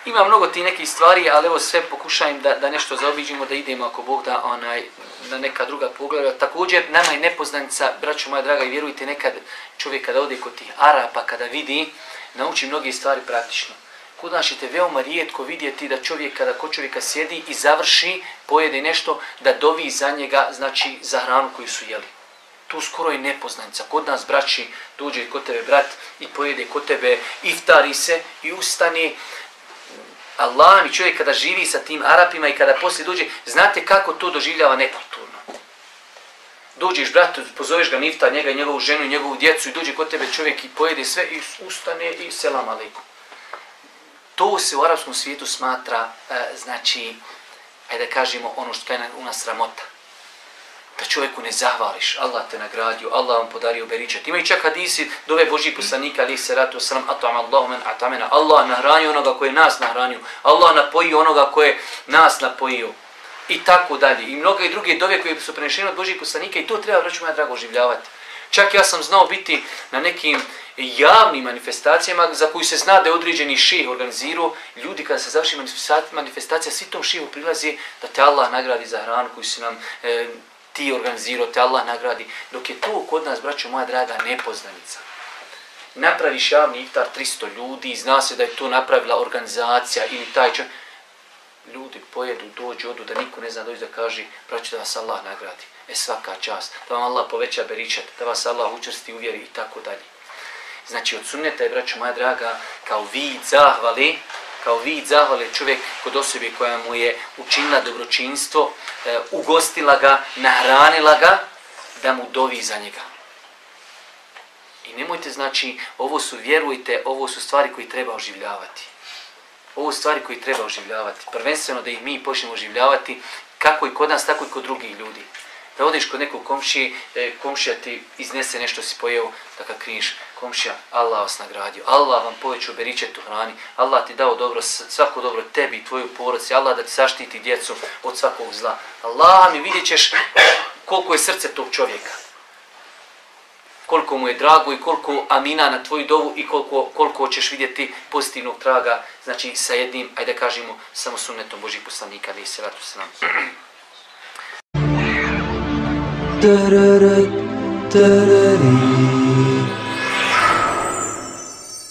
Ima mnogo ti nekih stvari, ali evo sve pokušajem da nešto zaobiđemo, da idemo ako Bog da na neka druga pogleda. Također, nama je nepoznanica, braćo moja draga, i vjerujte, nekad čovjek kada ode kod tih Arapa, kada vidi, nauči mnoge stvari praktično. Kod nas ćete veoma rijetko vidjeti da čovjek, kada kod čovjeka sjedi i završi, pojede nešto, da dovi za njega, znači za hranu koju su jeli. To skoro je nepoznanica. Kod nas, braći, dođe kod tebe brat i pojede kod tebe, iftari se i ustane. Allah mi, čovjek kada živi sa tim Arapima i kada poslije dođe, znate kako to doživljava nekulturno. Dođeš, brat, pozoveš ga nifta, njega i njegovu ženu i njegovu djecu i dođe kod tebe čovjek i pojede sve i ustane i selam aleikum. To se u arapskom svijetu smatra, znači, ajde da kažemo ono što je u nas sramota. Da čovjeku ne zahvališ, Allah te nagradio, Allah vam podario beričet. Ima i čak hadisi dove Božih poslanika, ali se ratu salam, at'am Allahu men at'amena. Allah nahranio onoga koje nas nahranio. Allah napojio onoga koje nas napojio. I tako dalje. I mnoge druge dove koje su prenešene od Božih poslanika i to treba, braćo moja drago, oživljavati. Čak ja sam znao biti na nekim javnim manifestacijama za koju se zna da je određeni ših organizirao. Ljudi kada se završi manifestacija, svi tom šihu prilazi da te Allah nagradi za hranu koju si nam ti organizirao, te Allah nagradi. Dok je to kod nas, braćo moja draga, nepoznanica. Napraviš javni iftar 300 ljudi, zna se da je to napravila organizacija ili taj čovjek. Ljudi pojedu, dođu, odu, da niko ne zna dođe da kaže, braćo, da vas Allah nagradi. Svaka čast, da vam Allah poveća beričet, da vas Allah učvrsti u vjeri i tako dalje. Znači, od sunneta je, braćo moja draga, kao vid zahvale čovjek kod osobe koja mu je učinila dobročinstvo, ugostila ga, nahranila ga, da mu dovi za njega. I nemojte, znači, ovo su, vjerujte, ovo su stvari koje treba oživljavati. Ovo su stvari koje treba oživljavati. Prvenstveno da ih mi počnemo oživljavati, kako i kod nas, tako i kod drugih ljudi. Da odeš kod nekog komšije, komšija ti iznese nešto si pojeo, da ga kriš, komšija, Allah vas nagradio, Allah vam povećao beričet u hrani, Allah ti dao dobro, svako dobro tebi i tvoju porodici, Allah da ti zaštiti djecu od svakog zla. Allah mi, vidjet ćeš koliko je srce tog čovjeka. Koliko mu je drago i koliko amina na tvoju dovu i koliko ćeš vidjeti pozitivnog traga, znači sa jednim, ajde da kažemo, samo sunnetom Božih poslanika, ali i salatu selam. تررت ترري